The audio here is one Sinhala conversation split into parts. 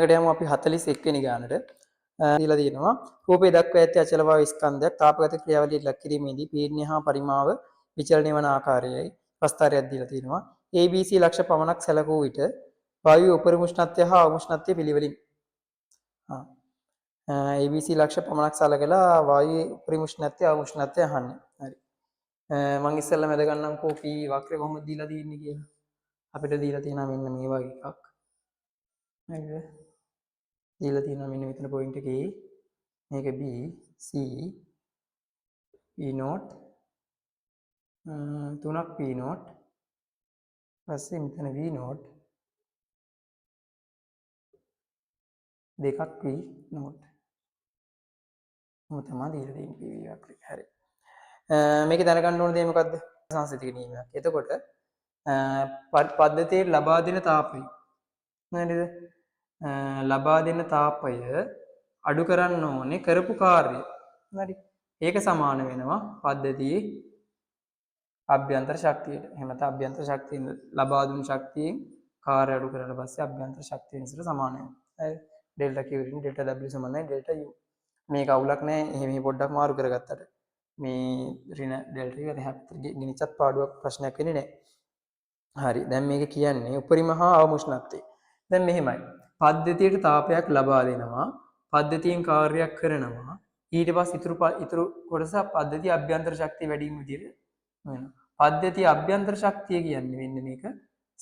ඊළඟට යමු අපි 41 වෙනි ගානට. දීලා තියෙනවා රූපේ දක්වා ඇති අචල වායු ස්කන්ධයක් තාපගත ක්‍රියාවලියට ලක් කිරීමේදී පීඩනය හා පරිමාව විචලනය වන ආකාරයයි ප්‍රස්තාරයක් දීලා තියෙනවා. ABC ලක්ෂ පමණක් සැලකූ විට වායු උපරිම උෂ්ණත්වය හා අවම උෂ්ණත්වය පිළිවෙලින්. ABC ලක්ෂ පමණක් සැලකලා වායුවේ උපරිම උෂ්ණත්වය අවම උෂ්ණත්වය අහන්නේ. හරි. මං ඉස්සෙල්ලා මැද ගන්නම්කෝ P වක්‍රය කොහොමද දීලා තියෙන්නේ කියලා. අපිට දීලා තියෙනවා මෙන්න මේ වගේ එකක්. හරිද? දීලා තියෙනවා මෙන්න මෙතන පොයින්ට් එක A, මේක B, C, P naught, තුනක් P naught, පස්සේ මෙතන V naught, දෙකක් V naught. මොකද තමයි දීලා තියෙන්නේ P V වක්‍රය. හරි. මේක දැනගන්න ඕන දේ මොකද්ද? සංසිතික නියමයක්. එතකොට පද්ධතියේ ලබා දෙන තාපය නේද? ලබා දෙන තාපය අඩු කරන්න ඕනේ කරපු කාර්යය. හරි. ඒක සමාන වෙනවා පද්ධතියේ අභ්‍යන්තර ශක්තියට. එහෙම නැත්නම් අභ්‍යන්තර ශක්තියෙන් ලබා දුන් ශක්තියෙන් කාර්ය අඩු කරලා පස්සේ අභ්‍යන්තර ශක්තිය වෙනසට සමාන වෙනවා. හරි. ඩෙල්ටා Q වලින් ඩෙල්ටා W සමානයි ඩෙල්ටා U. මේක අවුලක් නෑ. එහෙම මෙහෙ පොඩ්ඩක් මාරු කරගත්තට. මේ ඍණ ඩෙල්ටා U එහා පැත්තට ගෙනිච්චත් පාඩුවක් ප්‍රශ්නයක් වෙන්නේ නෑ. හරි. දැන් මේක කියන්නේ උපරිම හා අවම උෂ්ණත්වය. දැන් මෙහෙමයි. පද්ධතියට තාපයක් ලබා දෙනවා. පද්ධතියෙන් කාර්යයක් කරනවා. ඊට පස්සේ ඉතුරු කොටස පද්ධතිය අභ්‍යන්තර ශක්තිය වැඩි වීම විදිහට වෙනවා. පද්ධතිය අභ්‍යන්තර ශක්තිය කියන්නේ මෙන්න මේක.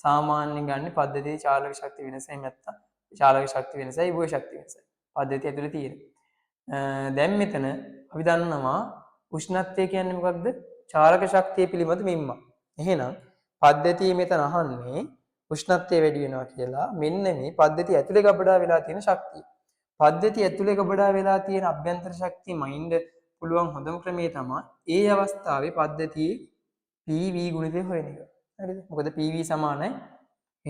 සාමාන්‍යයෙන් ගන්න පද්ධතියේ චාලක ශක්තිය වෙනසයි නැත්තම් චාලක ශක්තිය වෙනසයි උභය ශක්තිය වෙනසයි. පද්ධතිය ඇතුලේ තියෙන. දැන් මෙතන අපි දන්නවා උෂ්ණත්වය කියන්නේ මොකක්ද? චාලක ශක්තිය පිළිබඳ මිම්මක්. එහෙනම් පද්ධතිය මෙතන අහන්නේ උෂ්ණත්වය වැඩි වෙනවා කියලා. මෙන්න මේ පද්ධතිය ඇතුලේ ගබඩා වෙලා තියෙන ශක්තිය. පද්ධතිය ඇතුලේ ගබඩා වෙලා තියෙන අභ්‍යන්තර ශක්තිය මයින්ඩ් පුළුවන් හොඳම ක්‍රමය තමයි ඒ අවස්ථාවේ පද්ධතියේ PV ගුණිතය හොයන එක. හරිද? මොකද PV සමානයි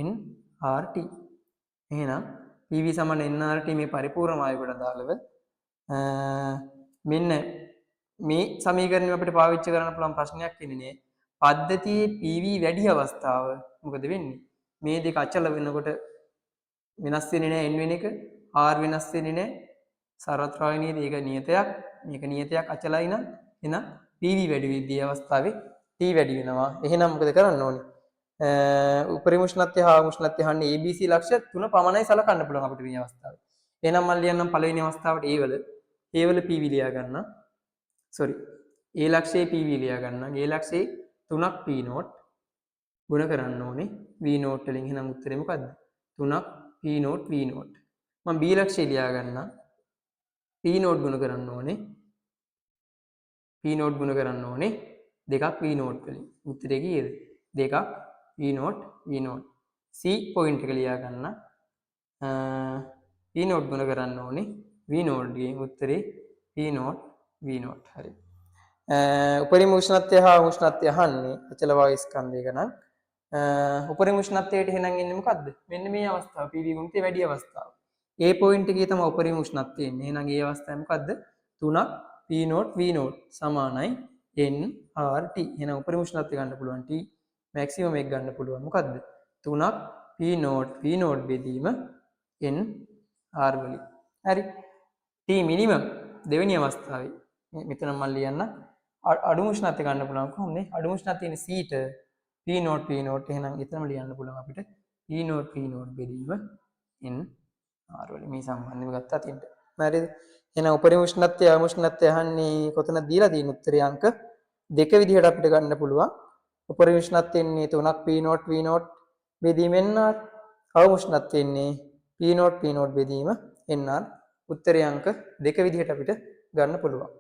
nRT. එහෙනම් PV සමාන nRT මේ පරිපූර්ණ වායුවට අදාළව මෙන්න මේ සමීකරණය අපිට පාවිච්චි කරන්න පුළුවන් ප්‍රශ්නයක් වෙන්නේ නෑ. පද්ධතියේ PV වැඩි අවස්ථාව මොකද වෙන්නේ? මේ දෙක අචල වෙනකොට වෙනස් වෙන්නේ නෑ n වෙන එක, r වෙනස් වෙන්නේ නෑ. සරත්‍රාය නේද? ඒක නියතයක්. මේක නියතයක් අචලයි නම් එහෙනම් PV වැඩි වෙද්දී අවස්ථාවේ T වැඩි වෙනවා. එහෙනම් මොකද කරන්න ඕනේ? උපරිම උෂ්ණත්වය හා අවම උෂ්ණත්වය අහන්නේ ABC ලක්ෂ තුන පමණයි සලකන්න පුළුවන් අපිට මේ අවස්ථාවේ. එහෙනම් මම ලියන්නම් පළවෙනි අවස්ථාවට A වල PV ලියා ගන්න. සෝරි. A ලක්ෂයේ PV ලියා ගන්න. A ලක්ෂයේ තුනක් P naught ගුණ කරන්න ඕනේ V naught වලින්. එහෙනම් උත්තරේ මොකද්ද? තුනක් P naught V naught. මම B ලක්ෂය ලියා ගන්න. P naught ගුණ කරන්න ඕනේ. P naught ගුණ කරන්න ඕනේ දෙකක් V naught වලින්. උත්තරේ කීයද? දෙකක් V naught V naught. C point එක ලියා ගන්න. P naught ගුණ කරන්න ඕනේ V naught ගෙන්. උත්තරේ P naught V naught. හරි. උපරිම උෂ්ණත්වය හා උෂ්ණත්වය අහන්නේ අචල වායු ස්කන්ධයක නම් උපරිම උෂ්ණත්වයට එහෙනම් එන්නේ මොකද්ද? මෙන්න මේ අවස්ථාව PV ගුණිතය වැඩි අවස්ථාව. ඒ පොයින්ට් එකේ තමයි උපරිම උෂ්ණත්වය එන්නේ. එහෙනම් ඒ අවස්ථාවේ මොකද්ද? තුනක් P naught V naught සමානයි nRT. එහෙනම් උපරිම උෂ්ණත්වය ගන්න පුළුවන් T maximum එක ගන්න පුළුවන් මොකද්ද? තුනක් P naught V naught බෙදීම nR වලින්. හරි. T minimum දෙවෙනි අවස්ථාවේ මෙතන මම ලියන්න අඩුම උෂ්ණත්වය ගන්න පුළුවන් කොහොමද? අඩුම උෂ්ණත්වය ඉන්නේ C ට P naught P naught. එහෙනම් එතනම ලියන්න පුළුවන් අපිට P naught P naught බෙදීම n R වලින් මේ සම්බන්ධව ගත්තා තින්ට. හරිද? එහෙනම් උපරිම උෂ්ණත්වය අවම උෂ්ණත්වය අහන්නේ කොතනද දීලා තියෙන උත්තරේ අංක දෙක විදිහට අපිට ගන්න පුළුවන්. උපරිම උෂ්ණත්වය එන්නේ තුනක් P naught V naught බෙදීම n R. අවම උෂ්ණත්වය එන්නේ P naught P naught බෙදීම n R. උත්තරේ අංක දෙක විදිහට අපිට ගන්න පුළුවන්.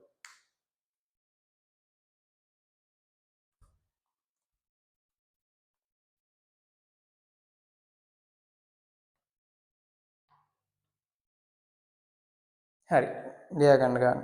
හරි. ලියා ගන්න ගන්න.